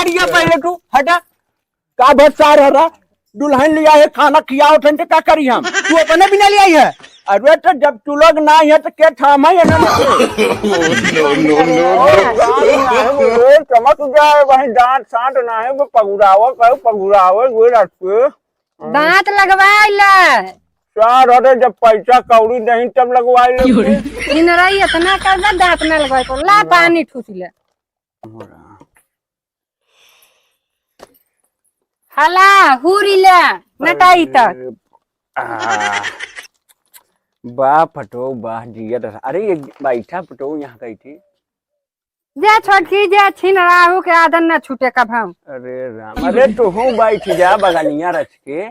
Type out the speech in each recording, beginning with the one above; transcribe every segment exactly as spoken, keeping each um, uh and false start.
लिया पहले तू, हटा। का भर सार हरा? दुल्हन लिया है, खाना खियाओ ठन, तो का करी हम? तू अपने बिना लिया है? अरे तो जब तू लोग ना है तो के थाम है ना? No, no, no, no। अरे चमक जाए, वहीं दांत सांत ना है, वो पगुरावे, कहो पगुरावे, वो रख के। दांत लगवाई ले। सार हरे, जब पैसा कौड़ी नहीं तब लगवाई ले। क्यों रे? दिन रही इतना कर दे, दांत ना लगवाई को। ला ना। पानी ठूस ले। हला, हुरी ले, नटाई तक। अरे, आ, बा फटो, बा जियत रहा। अरे, ये बैठा फटो यहाँ कही थी। जे छोटकी, जे छिनराहू के आदत न छूटे कभऊ। अरे राम, अरे तोहू बैठ जा बगनिया रच के।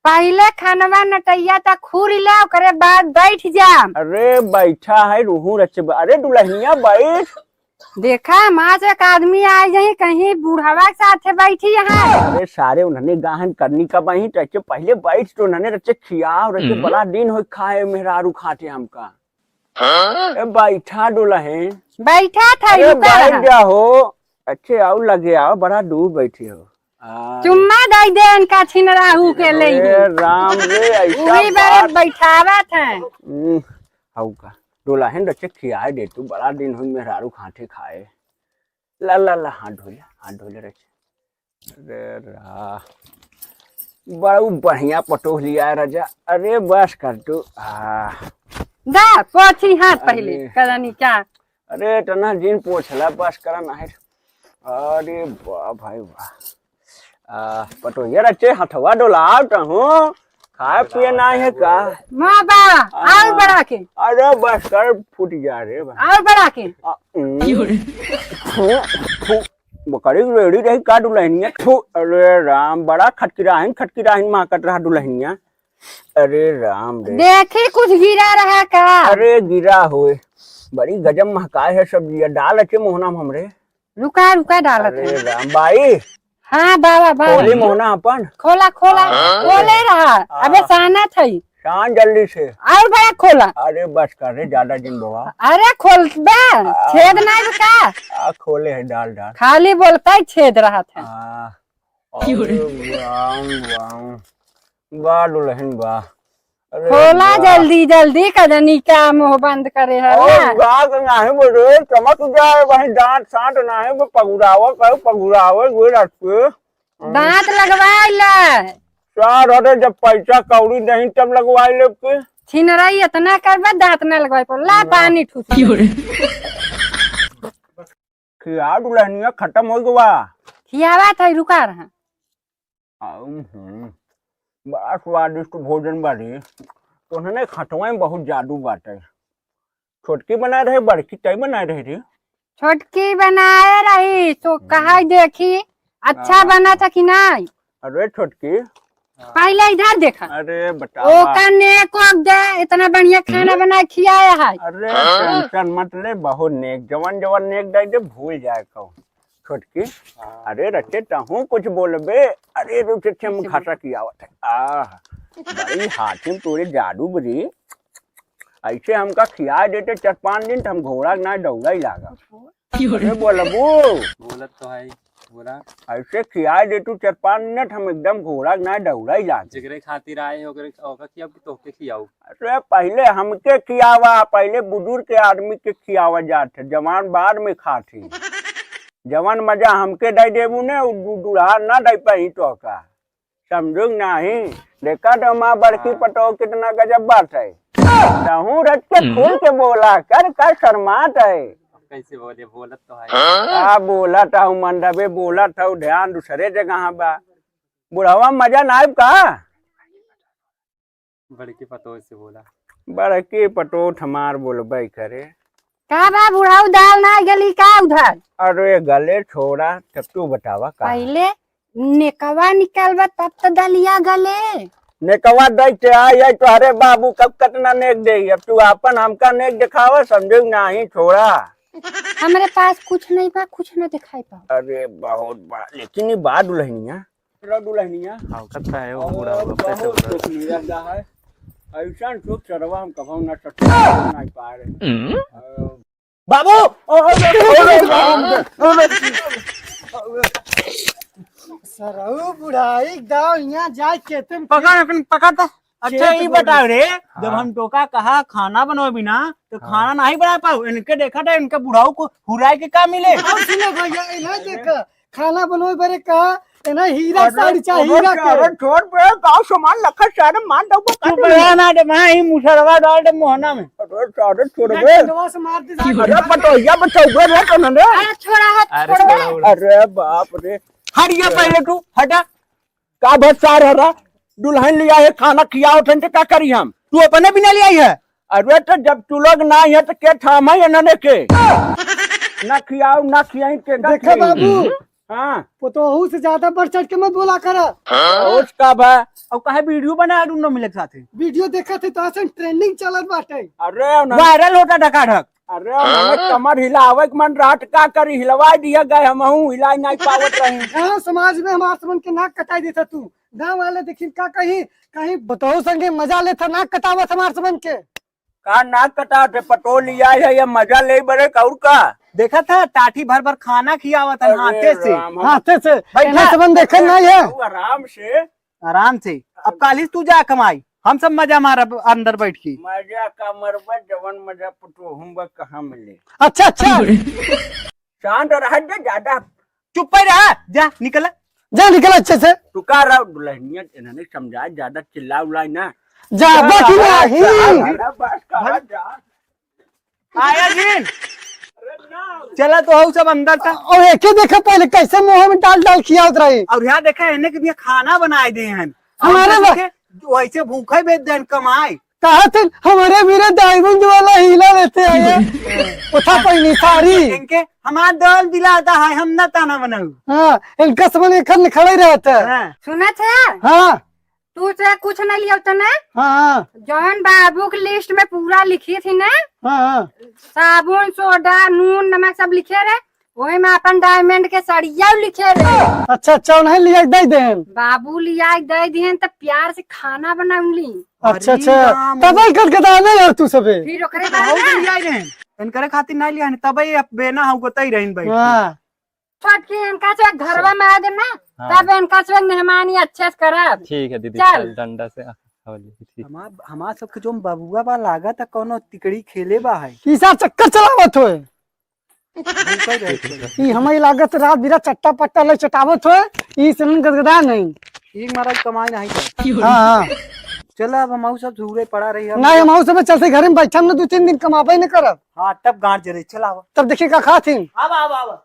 पहिले खनवा नटैया त खूर ले, ओकरे बाद बैठ जा। अरे बैठा है रूहू रच, अरे दुल्हनिया बैठ। देखा, माँ से एक आदमी आ जाई, कहीं बूढ़वा के साथे बैठी यहाँ। अरे सारे उन्हने गाहन करनी का बही, तो ऐसे पहिले बैठ तो उन्हने रचे खियाओ, रचे हम्म। बड़ा दिन हो खाए मेहरारू खाते हमका। हाँ? ए, बैठा डोला है। बैठा था, अरे, रुका बैठ रहा। जा हो। अच्छे, आओ, लगे आओ, बड़ा दूर बैठे हो। आ, चुम्मा दे दे इनका छिनराहू के ले। अरे, राम रे, ऐसा उही बात। बरे बैठावत है। हम्म, हाउ का। डोला है, रचे खियाए दे तू, बड़ा दिन हुई मेहरारू खाते खाए। ला, ला, ला, हाथ धो ले, हाथ धो ले रचे। अरे रा-, बड़ा बढ़िया पटोह लिया है राजा। अरे बस कर तू। आ। दा, पोछी हाथ पहिले, अरे। कदनी क्या? अरे तना जिन पोछला, बस करा ना है। अरे वाह भाई वाह। आ, पटोहिया रचे हथवा डोलाव तहूँ। खाए पिए ना है का? माँ बा, आ। और बड़ा के। अरे बस कर, फूट जा रे भाई। और बड़ा के। आ, उम। फू, फू। बकरी की रेड़ी रही का दुल्हनिया? थू, अरे राम, बड़ा खटकिराहिन, खटकिराहिन महकत रहा दुल्हनिया। अरे राम रे। देखी कुछ गिरा रहा का? अरे गिरा होए, बड़ी गजब महकाए है सब्जिया। डाल अच्छे मोहना में हमरे। रुका, रुका, डालत अरे है। राम, बाई। हाँ, बाबा, बाबा। खोली मोहना अपन। खोला, खोला, हाँ। खोले रहा। हाँ। अबे सानत है। शान जल्दी से। और बड़ा खोला। अरे बस कर रे, ज्यादा दिन बवा। अरे खोल बे, आ। छेद नहीं बे का? आ, खोले है, डाल, डाल। खाली बोलता है छेद रहा था। आ, क्यों रे? अरे वाह, वाह। वाह दुल्हन वाह। अरे खोला वाह। जल्दी, जल्दी कदनी का मुंह बंद करे है और ना। गाग नाहीं बोले, चमक जाए, वहीं दांत सांत नाहीं, वो पगुरावा कर, पगुरावे, वो रख के। दांत लगवाई ले। सार, अरे जब पैसा कौड़ी नहीं तब लगवाई ले के। छिनराई इतना करबे, दांत ना लगवाई पर। ला ना। पानी ठूस। क्यों रे? खिया दुल्हनिया खत्म हो गवा। खियावा था, रुका रहा। आऊ, हम्म, बड़ा स्वादिष्ट भोजन बा रे। तोहने खटवा में बहुत जादू बाटे। छोटकी बनाए रहे, बड़की तय बनाए रहे रे। छोटकी बनाए रही, तो हम्म। कहा देखी, अच्छा हाँ। बना था कि नहीं? अरे छोटकी। पहले इधर देखा। अरे बतावा। ओका नेक ओक दे, इतना बढ़िया खाना हम्म। बना खियाया है। अरे हाँ? टेंशन मत ले, बहुत नेक, जवन जवन नेक दे दे, भूल जाए कहो। छोटकी, हाँ। अरे रचे तहूँ कुछ बोलबे, अरे रुचे छे हम कैसे घाटा बोल? की आवत है। आह, बड़ी हाथी में तोरे जादू बरी, ऐसे हमका खिया देते चार पाँच दिन तो हम घोड़ा ना दौड़ा ही लागा। क्यों रे? अरे बोलबू। बोलत तो है, बोला। ऐसे खिया दे तू चार पाँच मिनट, हम एकदम घोड़ा ना दौड़ा ही लागा। जेकरे खातिर आए, ओकरे, ओकर खियाऊ कि तोहके खियाऊ? अरे पहले हमके खियावा, पहले बुजुर्ग के आदमी के खियावा जात है, जवान बाद में खात है। जवन मजा हमके दे देबू ने, उ दू दुल्हा ना दे पाई तोहका। समझू कि नाही? देखा तो माँ बड़की हाँ। पतोह कितना गजब बात है। तहूँ रच के हम्म। खुल के बोला कर, का शर्मात है? अब कैसे बोले, बोलत तो है। हाँ? का बोलत हूँ मंडबे, बोलत हूँ, ध्यान दूसरे जगह बा। बुढ़वा मजा ना आइब का? बड़की पतोह से बोला। बड़की पतोह हमार बोलबे करे। का बा बुढ़ऊ, दाल ना गली का उधर? अरे गले छोड़ा, तब तू बतावा का? पहले नेकवा निकालबा तब तो दलिया गले। नेकवा दैते आई, आई तोहरे बाबू कब कतना नेक देई। अब तू आपन हमका नेक देखावा, समझू नाही, छोड़ा। हमरे पास कुछ नहीं बा, कुछ ना दिखाई पाओ। अरे बहुत बड़ा, लेकिन ये बा दुल्हनिया। लो दुल्हनिया। हाँ, कत्ता है वो और बूढ़ा, वो कैसे बहुत बूढ़ा? कुछ नहीं रहता है। ऐसा सुख चरवा हम कभू ना सटका नहीं पा रहे। हम्म। और बाबू! ओ, ओ, ओ, ओ, ओ, ओ, ओ, ओ, ओ, ओ, ओ, ओ, ओ, सरऊ बुढ़ाई दाव यहाँ जाए के तुम पकड़, अपन पकड़ त। अच्छा, खेत ई बोले। बताओ रे, जब हाँ। हम टोका कहा खाना बनोबी ना, तो हाँ। खाना नहीं बना पाओ। इनके देखा था, इनके बुढ़ाऊ को हुराई के का मिले? और सुनो भैया, इन्हें देखा, खाना बनोए बरे कहा, इन्हें हीरा अरे, साड़ी चाहे अरे, हीरा के। अरे, छोड़ बे, गाँव सामान लखा सारे मान दो, चुप रह ना, दे, वहाँ ही मुसरवा डाल दे मोहना में। अरे, सारे छोड़ ना, बे। डंडवा से मार दे, अरे, पटोहिया बचाओ बे, रे, तो ना रे। अरे, छोड़ा है, अरे, छोड़ बे। छोड़ा, छोड़ा। अरे, बाप रे। हट गया पहले तू, हटा। का भसार हरा? दुल्हन लिया है, खाना खियाओ थन, तो का करी हम? तू अपने बिना लिया है? अरे तो जब तू लोग ना है तो के थाम है इन्हने के? ना खियाओ, ना खियाई के, का देखा खियाई? बाबू, हाँ। पतोहू से ज्यादा बढ़ चढ़ के मत बोला करा। उसका बा। और काहे वीडियो बना, दुनो मिले के साथे? वीडियो देखा थे तो असन ट्रेंडिंग चलत बाटे। अरे उन्हने वायरल होता ढकाढक। अरे, हमें कमर हिलावे के मन रहत, का करी, हिलवाई दिया गए, हमहू हिलाई नहीं पावत रही। गाँव समाज में हमार समन के नाक कटाई देता तू। गाँव वाले देखिन का कही, कहीं बतहो संगे मजा लेता, नाक कटावत हमार समन के। का नाक कटावत है, पटो लिया है, ये मजा ले बरे का और का? देखा था, टाठी भर भर खाना खियावत है अरे हाथे से। राम, हम हाथे से। बैठा। एना समन देखत नहीं है। आराम से। आराम से। अब काली तू जा कमाई, हम सब मजा मारब अंदर बैठ के। मजा का मरबा, जवन मजा पटोहूँ बा कहाँ मिले। अच्छा, अच्छा। शांत रह जा, ज्यादा। चुप पे रह, जा निकल। जा निकल अच्छे से। तू का रहा दुल्हनिया, इन्होंने समझा, ज्यादा चिल्ला उलाई ना। जा, जा, बाकी जा, नहीं। जा, जा, बस कहा जा। आया जी। चला तो हऊ सब अंदर था। और एके देखा पहले कैसे मुंह में डाल डाल खियावत रही। और यहाँ देखा इन्हें के लिए खाना बनाए दे हैं। हमारे और बा- देखे, वैसे भूखे बेच देन कमाए। कहा थे हमारे मेरे डायमंड वाला हीला लेते आए। उठा पहनी सारी। इनके हमार दल दिलाता है, हम ना ताना बनाऊ। हाँ, इनका समझ के खन खड़ा ही रहता है। हाँ। सुना था? हाँ। तू से कुछ नहीं लिया तने? हाँ, हाँ। जौन बाबू के लिस्ट में पूरा लिखी थी ना, हाँ, हाँ। साबुन, सोडा, नून, नमक सब लिखे रहे, वही में अपन डायमंड के सड़िया लिखे रहे। अच्छा, अच्छा, उन्हें लिया के दे देन। बाबू लिया के दे दिहन त प्यार से खाना बनौली। अच्छा, अरे अच्छा, राम। तब ही गदगदाने यार तू सबे। फिर ओकरे बाद बहुत ना लिया रहे, इनकरे खातिर नहीं लिया, तब ही अब बेना हम गोतई रहिन बैठ के। हाँ। छोटकी इनका से घरवा में आ गए ना, हाँ। तब इनका से मेहमानी अच्छे से करब। ठीक है दीदी, चल। चल डंडा से आ, हवा दीदी, ठीक। हमार, हमार सबके जो बबुआ बा लागत है कोनो तिकड़ी खेले बा है। ई सार चक्कर चलावत होए। ई हमारी लागत रात बिरा चट्टा पट्टा ले चटावत होए, ई से मन गदगदा नहीं। ई महाराज कमाई नहीं करता। हाँ, हाँ। चला अब हम सब झूरे पड़ा रही हम। नहीं, हम सब चलते घर में बैठम ना दो तीन दिन कमाबे न करब। हाँ, तब गांठ जरे चलावा। तब देखिए का खाथिन। आवा, आवा, आवा।